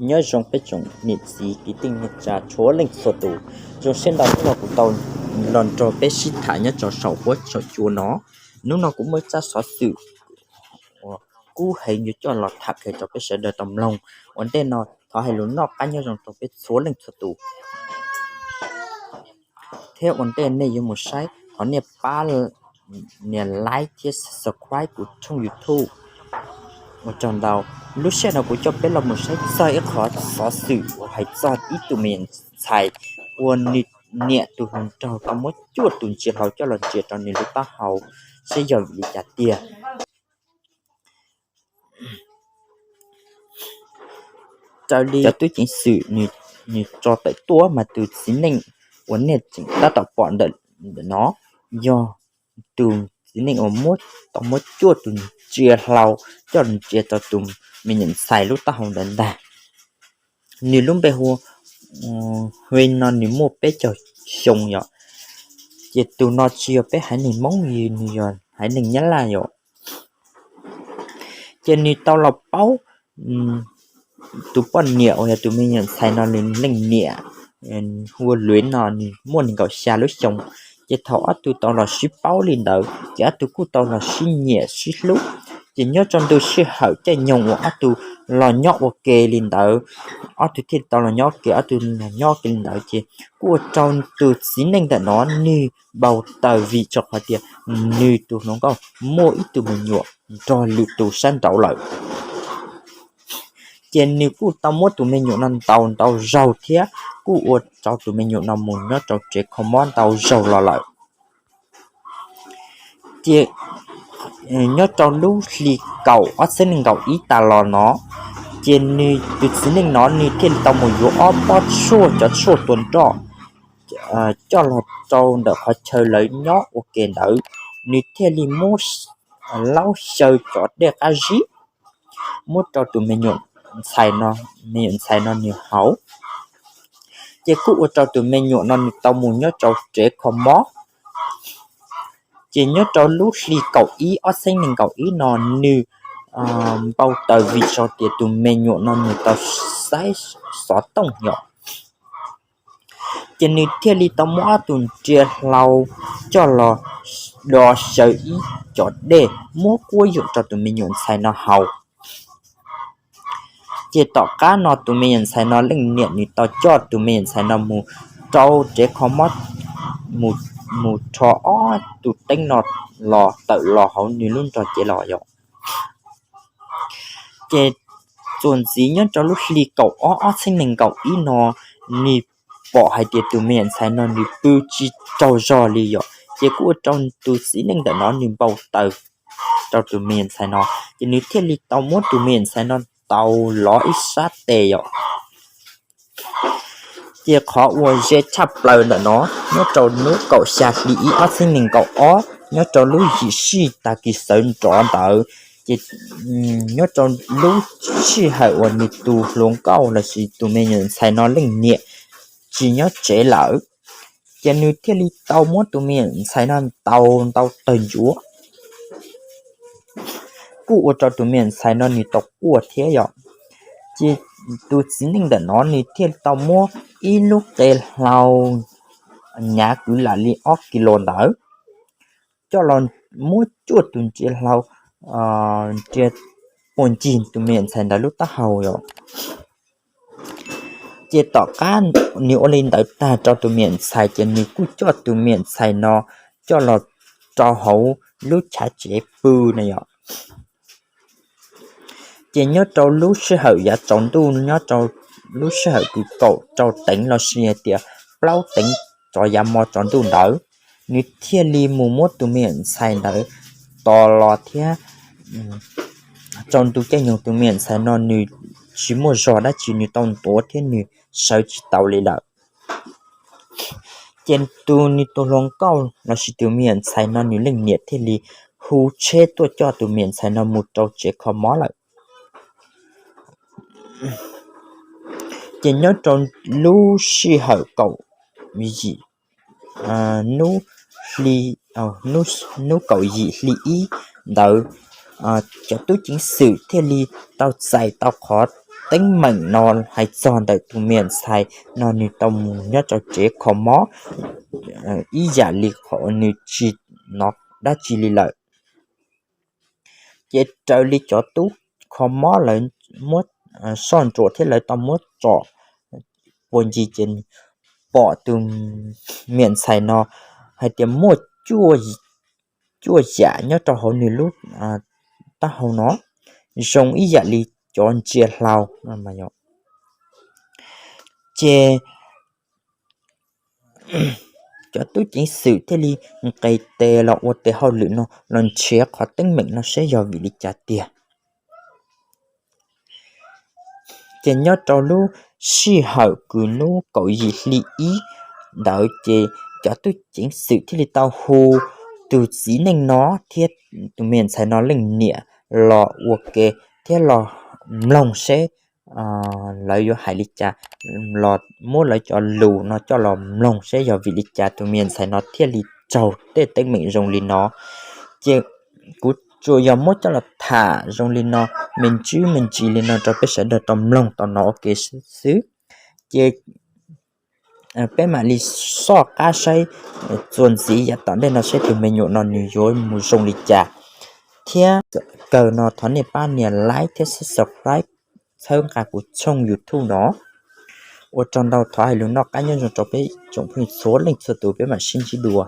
Nyob zoo peb tsoom niam txiv kwv tij neej tsa txhua leej txhua tus, zoo siab ntau hnub no kuv tau los nrog peb sib tham nyob rau saum huab saum cua no. Hnub no kuv muaj ib tsab xov xwm uas kub heev yuav coj los tham qhia rau peb sawv daws tau mloog. Ua ntej no thov hais lus noj qab nyob zoo rau peb txhua leej txhua tus, thiab ua ntej nej yuav mus saib thov nej pab nias like thiab subscribe kuv tshooj YouTube. Ua tsaug ntau. Lub sij hawm no kuv coj peb los mus saib txog ib qhov xov xwm uas hais txog ib tug me nyuam ntxhais uas nws niam tus hluas nraug tau muab cuaj tus ntsia hlau coj los ntsia rau nws lub taub hau, saib yog vim li cas tiag. Raws li cov tub ceev xwm nws tso tawm tuaj mas tus txiv neej uas nej tseem tab tom pom ntawm no yog tus txiv neej uas muab, tau muab cuaj tus ntsia hlau coj los ntsia rau tus me nyuam ntxhais lub taub hau ntawd ntag. Nws lub npe hu, hu no nws muaj peb caug xyoo yom. Ces tus no tsis yog peb haiv neeg Hmoob, nws yog haiv neeg Nyab Laj yom. Ces nws tau los paub tus poj niam uas yog tus me nyuam ntxhais no nws leej niam hu ua Luiv no nws muaj nees nkaum xya lub xyoo. Ces thaum ob tug tau los sib paub li ntawd ces ob tug kuj tau los sib nyiam sib hlub. Ces nyob rau ntu sij hawm caij nyoog uas ob tug los nyob ua ke li ntawd, ob tug thiaj tau los nyob ua ke, ob tug los nyob ua ke li ntawd ces kuj ua rau tus txiv neej ntawm no nws npau taws vim rau qhov tias nws tus hluas nkauj muaj ib tug me nyuam nrog lwm tus sab nraud lawm. Ces nws kuj tau muab tus me nyuam no ntaus ntau zaug thiab kuj ua rau tus me nyuam no mus nyob rau tsev kho mob ntau zaug los lawm. Ces nyob rau lub hli kaum ob txhiab nees nkaum ib tas los no, ces nws tus txiv neej no nws thiaj li tau mus yuav ob pob tshuaj, cov tshuaj tua nroj coj los rau ntawm qhov chaw lawv nyob ua ke ntawd. Nws thiaj li muab laub xyaw cov dej qab zib muab rau tus me nyuam ntxhais no, me nyuam ntxhais no nws haus. Ces kuj ua rau tus me nyuam no nws tau mus nyob rau tsev kho mob. Ces nyob rau lub hli kaum ib ob txhiab nees nkaum ib no nws npau taws vim rau tias tus me nyuam no nws tau saib xov tooj yom. Ces nws thiaj li tau muab ob tug ntsia hlau coj los do xyaw ib cov dej muab kuab yuam rau tus me nyuam ntxhais no haus. Ces tom qab no tus me nyuam ntxhais no leej niam nws tau coj tus me nyuam ntxhais no mus rau tsev kho mob, mus rho ob tug teeb no los tawm los hauv nws lub nrog cev los yom. Ces txuas ntxiv nyob rau lub hli kaum ob ob txhiab nees nkaum ib no, nws pom hais tias tus me nyuam ntxhais no nws pw tsis tsaug zog li yom, ces kuj ua rau tus txiv neej ntawm no nws npau taws rau tus me nyuam ntxhais no, ces nws thiaj li tau muab tus me nyuam ntxhais no ntaus lov ib sab tes yom. Ces qhov uas ze tshaj plaws ntawm no, nyob rau hnub kaum xya hli ib ob txhiab nees nkaum ob, nyob rau lub yim sij tag kis sawv nrov ntawd, ces nyob rau lub sij hawm uas nws tus hluas nkauj lossis tus me nyuam ntxhais no leej niam tsis nyob tsev lawm, ces nws thiaj li tau muab tus me nyuam ntxhais no ntaus ntau tawg ntsuav, kuj ua rau tus me nyuam ntxhais no nws tau quaj thiab yom. Ces tus txiv neej ntawm no nws thiaj tau muab ib lub qe hlau nyav kwv lam li ob kis los ntawd coj los muab cuaj tus ntsia hlau, ntsia puag ncig tus me nyuam ntxhais ntawd lub taub hau yom. Ces tom qab nws ua li ntawd tag rau tus me nyuam ntxhais ces nws kuj coj tus me nyuam ntxhais no coj los rau hauv lub chav tsev pw na yom. Ces nyob rau lub sij hawm yav tsaus ntuj, nyob rau lub sij hawm kws kaum rau teev lossis hais tias plaub teev rov yav mo tsaus ntuj ntawd, nws thiaj li mus muab tus me nyuam ntxhais ntawd tos los thiab. Tsaus ntuj caij nyoog tus me nyuam ntxhais no nws tsis muaj zog dab tsi, nws tau ntuav thiab nws sawv tsis tau li lawm. Ces tus nws tus hluas nkauj lossis tus me nyuam ntxhais no nws leej niam thiaj li hu tsheb tuaj coj tus me nyuam ntxhais no mus rau tsev kho mob lawm. Ces nyob rau lub sij hawm kaum yim, hnub kaum yim hli ib ntawd, cov tub ceev xwm thiaj li tau txais tau qhov teeb meem no hais txog ntawm tus me ntxhais no nws tau mus nyob rau tsev kho mob ib yam li qhov nws tsis hnov dab tsi li lawm. Ces raws li cov tub kho mob lawv muab soj ntsuam thiab lawv tau muab tsom puag ncig ces pom tus me ntxhais no hais tias muaj cuaj yam nyob rau hauv nws lub taub hau no zoo ib yam li cov ntsia hlau. Ces cov tub ceev xwm thiaj li nqes tes los ua tes hauj lwm no los nrhiav qhov teeb meem no saib yog vim li cas tiag. Ces nyob rau lub sij hawm kws hnub kaum yim hli ib ntawd ces cov tub ceev xwm thiaj li tau hu tus txiv neej no thiab tus me ntxhais no leej niam los ua ke thiab los mloog seb lawv yuav hais li cas, los muab lawv cov lus no coj los mloog seb yog vim li cas tus me ntxhais no thiaj li raug tej teeb meem zoo li no. Ces kuv tsuas yog muab coj los tham zoo li no me ntsis me ntsis li no rau peb sawv daws tau mloog tau hnov ua ke xwb. Ces peb mam li soj qab saib txuas ntxiv yav tom ntej no saib tus me nyuam no nws yuav mus zoo li cas. Thiab kawg no thov nej pab nias like thiab subscribe txhawb nqa kuv tshooj YouTube no. Ua tsaug ntau, thov hais lus noj qab nyob zoo rau peb tsoom phooj ywg txhua leej txhua tus, peb mam sib ntsib dua.